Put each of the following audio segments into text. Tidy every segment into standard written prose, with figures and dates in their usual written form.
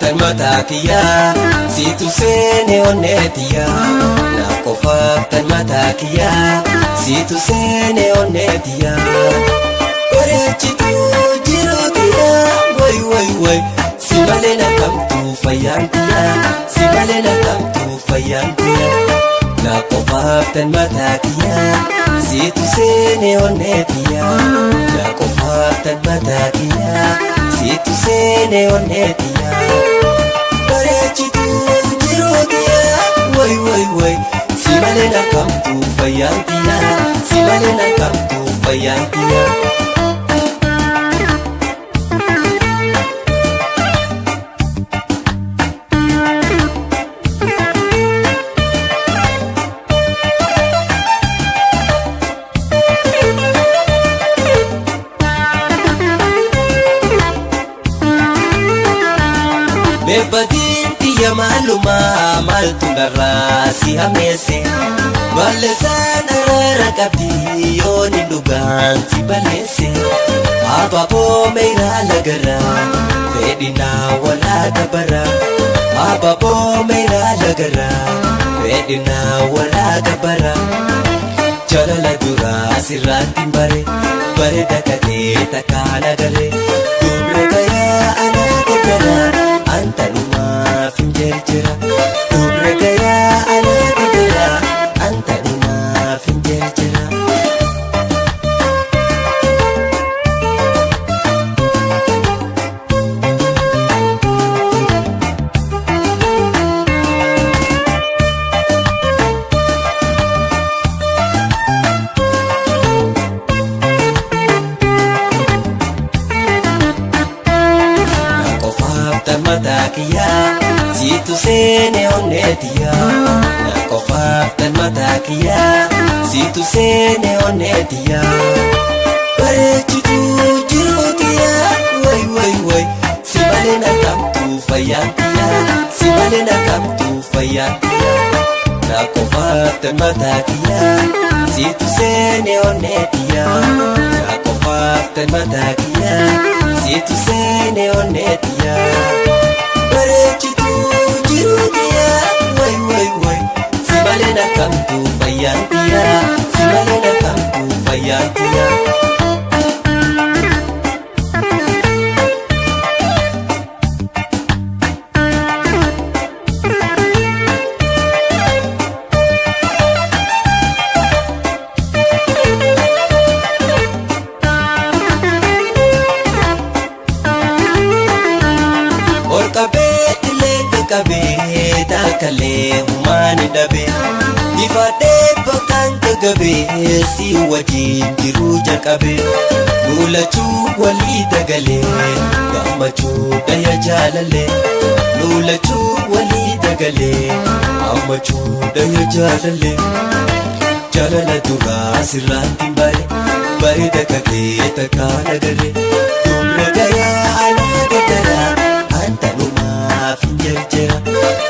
Qofaaf tan mataa kiyyaa siitu seene onnee tiyyaa. Na qofaaf tan mataa kiyyaa siitu seene onnee tiyyaa. Bareechituu jiruu tiyyaa, way way way, si malee na kamtuu fayyaan tiyyaa, si malee na kamtuu fayyaan tiyyaa. Na qofaaf tan mataa kiyyaa siitu seene onnee tiyyaa. Na qofaaf tan mataa kiyyaa siitu seene onnee tiyyaa. Bareechituu jiruu tiyyaa, way way way, si malee na kamtuu fayyaan tiyyaa, si malee na kamtuu fayyaan tiyyaa. Meebbadiin tiyya maalumaa maaltu narraa si hameesse? Balleessaan araara qabdi yoon hin dhugaan si balleesse. Abaaboo meeraa lagarraa fedhinaa walaa dabaraa. Abaaboo meeraa lagarraa fedhinaa walaa dabaraa. Jaalala duraa sirraatti hin bare, bareeda kakee takkaan agarre. Dubra gayaa anaa gargaraa antanumaaf hin jarjara. Dubra gayaa anaa gargaraa antanumaaf hin jarjara. Na qofaaf tan mataa kiyyaa siitu seene onnee tiyyaa. Na qofaaf tan mataa kiyyaa siitu seene onnee tiyyaa. Bareechituu jiruu tiyyaa, way way way, si malee na kamtuu fayyaan tiyyaa, si malee na kamtuu fayyaan tiyyaa. Na qofaaf tan mataa kiyyaa siitu seene onnee tiyyaa. Na qofaaf tan mataa kiyyaa siitu seene onnee tiyyaa. Bareechituu jiruu tiyyaa, way way way, si malee na kamtuu fayyaan tiyyaa, si malee na kamtuu fayyaan tiyyaa. Ol qabee illee qaqqabee taakkalee humaan hin dhabee. Ifadhee bakkaan gagabee si wajjin jiruu jalqabee. Nuulachuu walii dagalee gammachuu daya jaalalee. Nuulachuu walii dagalee gammachuu daya jaalalee. Jaalala duraa sirraatti hin bare, bareeda kakee takkaan agarre. Dubra gayaa anaa gargaraa antanumaaf hin jarjara.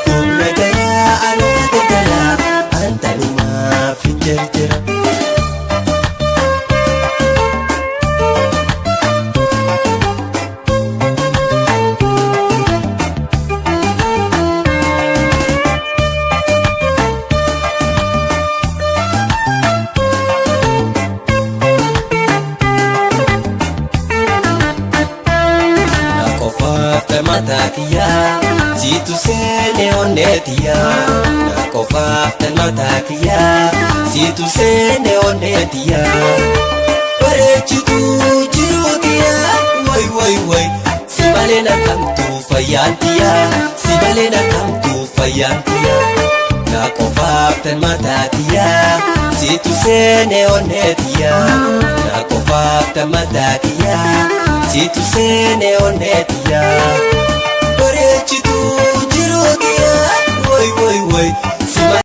Dubra gayaa anaa gargaraa antanumaaf hin jarjara. Na qofaaf tan mataa kiyyaa siitu seene onnee tiyyaa. Na qofaaf tan mataa kiyyaa siitu seene onnee tiyyaa. Bareechituu jiruu tiyyaa, way way way, si malee na kamtuu fayyaan tiyyaa, si malee na kamtuu fayyaan tiyyaa. Na qofaaf tan mataa kiyyaa siitu seene onnee tiyyaa. Na qofaaf tan mataa kiyyaa siitu seene onnee tiyyaa. Bareechituu jiruu tiyyaa, way way way,